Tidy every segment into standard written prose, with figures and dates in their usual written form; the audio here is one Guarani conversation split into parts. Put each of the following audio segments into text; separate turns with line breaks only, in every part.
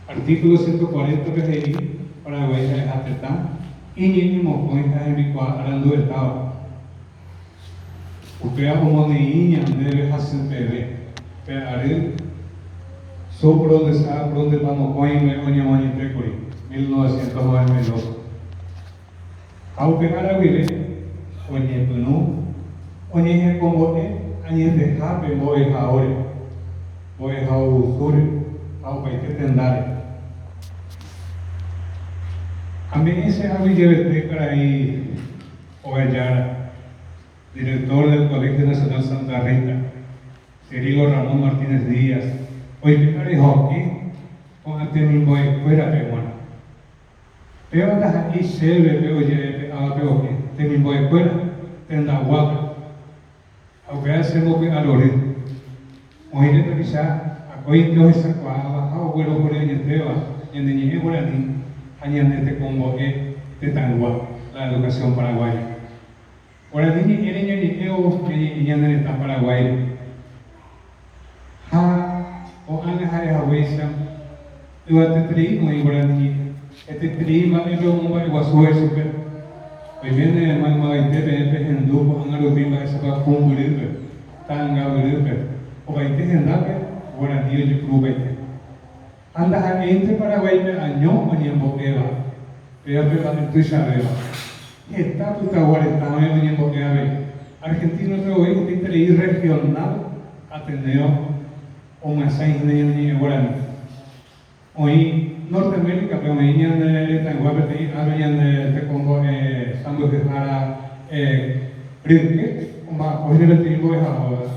Artículo 140-pe he'i Paraguái ha'eha tetã, iñe'ẽ mokõi ha hembikuaa aranduetáva. Upéva omoneĩ ñandéve hasypeve pe ary Suprondesa Prundepa mokõime oñemoañetékuri, 1992. Ha upe ára guive oñepyrũ oñehekombo'e añetehápe mbo'ehaóre, mbo'ehaovusúre ha opaite tendáre. Ame'ẽ che aguyjevete karai ogajára, director del Colegio Nacional Santa Rita, Cirilo Ramón Martínez Díaz, oipe'áre hokẽ ko'ã temimbo'ekuérape g̃uarã. Péva ndaha'éi chéve pe oje'epe'áva pe okẽ, temimbo'ekuéra, tendaguápe. Ha upéva che mbopy'arory. Oĩre tapicha akóinte ohechakuaáva ha oguerohory añetéva ñane ñe'ẽ guarani ha ñane tekombo'e tetãygua, la educación paraguaya. Guarani ñe'ẽre ñañe'ẽvo ñañe'ẽ ñane retã Paraguáire. Ha ko'ág̃a ha'ehaguéicha yvateterei oĩ guarani ñe'ẽ, heteterei mba'épe omomba'eguasúva ichupe. Oiméne maymavaite peẽ pehendu ko'ág̃a rupi mba'éichapa pumbyrýpe, ta'angavyrýpe, opaite hendápe guarani ojepurupaite. Ha ndaha'éinte Paraguáipe año oñembo'éva, péva pe mba'e tuichavéva. Heta pytagua retãme oñembo'e avei. Argentina-pe voi hetaiterei regional Ateneo omyasãi hína ñane ñe'ẽ guarani. Oĩ Norteamérica-pe oĩ ñane retãygua peteĩ ára ñane tekombo'e sãmbyhyhára ryke omba'apo hína peteĩ mbo'ehao.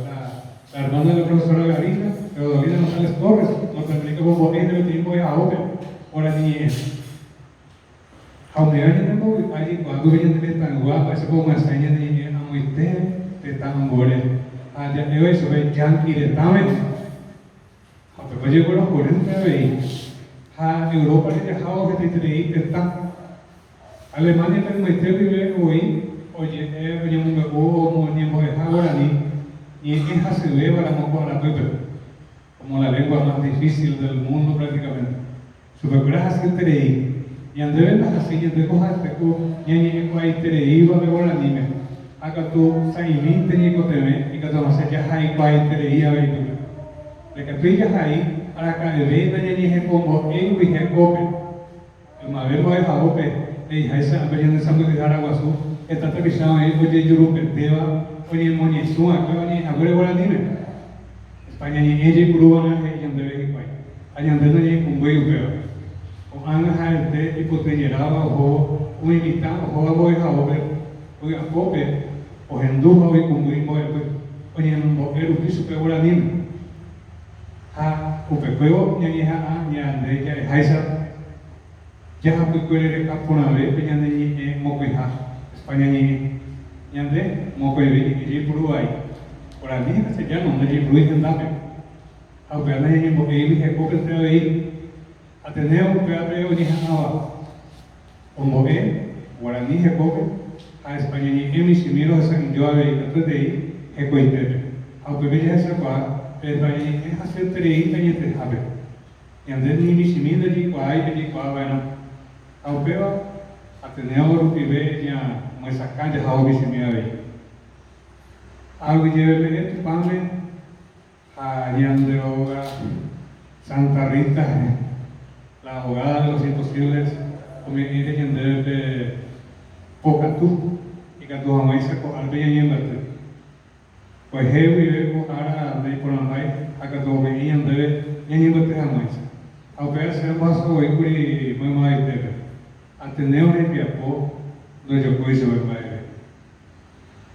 La hermana de la profesora Gabina, Teodolina González Torres, Norteamérica ombo'e hína peteĩ mbo'ehaópe guarani ñe'ẽ. Ha umíva ñanembovy'a jaikuaa guive ñane retãygua mba'éichapa omyasãi ñane ñe'ẽ amoite tetã ambuére ha ja'éva ichupe yanqui retãme. Ha upépe ojeguerohorýnte avei. Ha Europa rejahávo hetaiterei tetã. Alemania-pe ymaite guive voi oje'e oñemombe'u oñembo'eha guarani ñe'ẽ hasyvéva ramo ko arapýpe, como la lengua más difícil del mundo prácticamente. Chupekuéra hasyeterei. Ñandéve ndahasýi ñande ko ha'ete ku ñañe'ẽkuaaitereíva pe guaraníme, ha katu sa'imínte ñaikotevẽ ikatu hag̃ua jahaikuaaiterei avei pype. Ndaikatúi jahai araka'eve nañañehekombo'éigui hekópe. Ymave mbo'ehaópe he'iháicha ápe ñane sãmbyhyhára guasu heta tapicha oĩ ojejurupetéva oñemoñesũ va'ekue oñe'ẽhaguére guaraníme. España ñe'ẽ jeipurúva'erã he'i ñandéve hikuái, ha ñande nañaikũmbýi upéva. Ko'ág̃a ha'ete ipotyjeráva ohóvo umi mitã ohóva mbo'ehaópe vy'apópe ohendu ha oikũmby imbo'epy, oñembo'e rupi chupe guaraníme. Ha upekuévo ñañeha'ã ñande ja'eháicha jahapykuerereka porãve pe ñane ñe'ẽ mokõiha, España ñe'ẽ. Ñande mokõive ñe'ẽ jeipuru vai, guarani ha castellano ndajeipurúi hendápe, ha upéva nañañembo'éigui hekópente avei. Ateneo upévape oñeha'ãva ombo'e guarani hekópe ha España ñe'ẽ michĩmi rohesa'ỹijo avei katuetei hekoitépe. Ha upépe jahechakuaa pe España ñe'ẽ hasyeterei añetehápe. Ñande ni michĩmi ndajaikuaái pe jaikuaa va'erã. Ha upéva Ateneo rupive ñamyesakã jahávo michĩmi avei. Aguyjeveme'ẽ Tupãme Ha ñande róga Santa Rita, la abogada de los imposibles, ome'ẽre ñandéve pe pokatu ikatu hag̃uáicha ko árpe ñañembyaty. Kuehe guive ko ára naiporãmbái ha katu ome'ẽ ñandéve ñañembyaty hag̃uáicha. Ha upéva che ambohasa voi kuri maymavaitépe. Ateneo rembiapo ndojokói chupe mba'eve.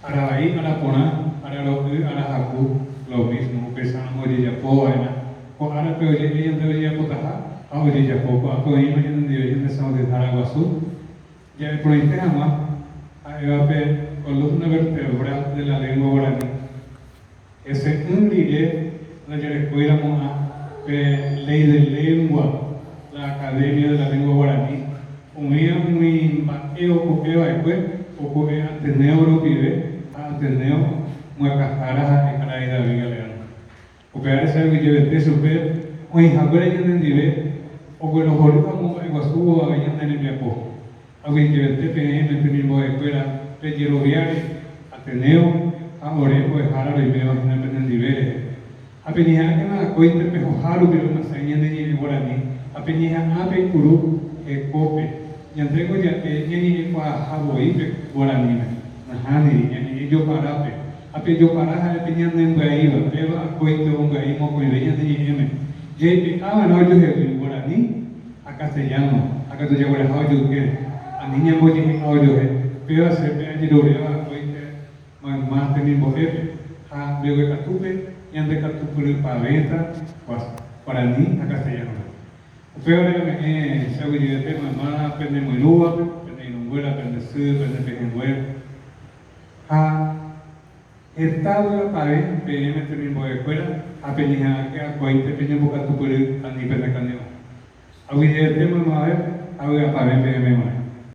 Ára vai, ára porã, ára ro'y, ára haku, lo mismo, upéicharamo ojejapo va'erã. Ko árape oje'e ñande ojejapotaha ha ojejapo ko'ápe oĩma ñanendive ñane Sãmbyhyhára Guasu, ja'e porãite hag̃ua ha'éva pe columna vertebral de la lengua guarani. Hese'ỹ rire ndajarekóiramo'ã pe Ley de Lengua, la Academia de la Lengua Guarani, umíva umi mba'e oku'e va'ekue oku'e Ateneo rupive ha Ateneo myakãhára ha'e karai David Galeano. Upévare che aguyjevete chupe oĩhaguére ñanendive. Oguerohory ha omomba'eguasúvo avei ñane rembiapo. Aguyjevete peẽme temimbo'ekuéra pejeroviáre Ateneo ha ore mbo'ehára roiméva hína penendive rehe. Ha peñeha'ãkena akóinte pehoha rupi romyasãi ñane ñe'ẽ guarani ha peñeha'ã peipuru hekópe. Ñandéko ja'e ñañe'ẽkuaaha voi pe guaraníme. Nahániri, ñañe'ẽ joparápe. Ha pe jopara ha'e pe ñanembyaíva, péva akóinte ombyai mokõive ñane ñe'ẽme. Jaipe'ava'erã ojuhegui guarani ha castellano, ha katu jagueraha ojoykére, ani ñambojehe'a ojuehe. Péva che pe ajeruréva akóinte mayma temimbo'épe ha mbeguekatúpe ñandekatupyrypavẽta guarani ha castellano-pe. Upévare ame'ẽ che aguyjevete mayma penemoirũvape, pene irũnguéra, pende sy, pende pehẽngue ha heta vy'apavẽ peẽme temimbo'ekuéra ha peñeha'ãke akóinte peñembokatupyry ani penekane'õ. Aguyjevete maymavépe ha vy'apavẽ peẽme g̃uarã.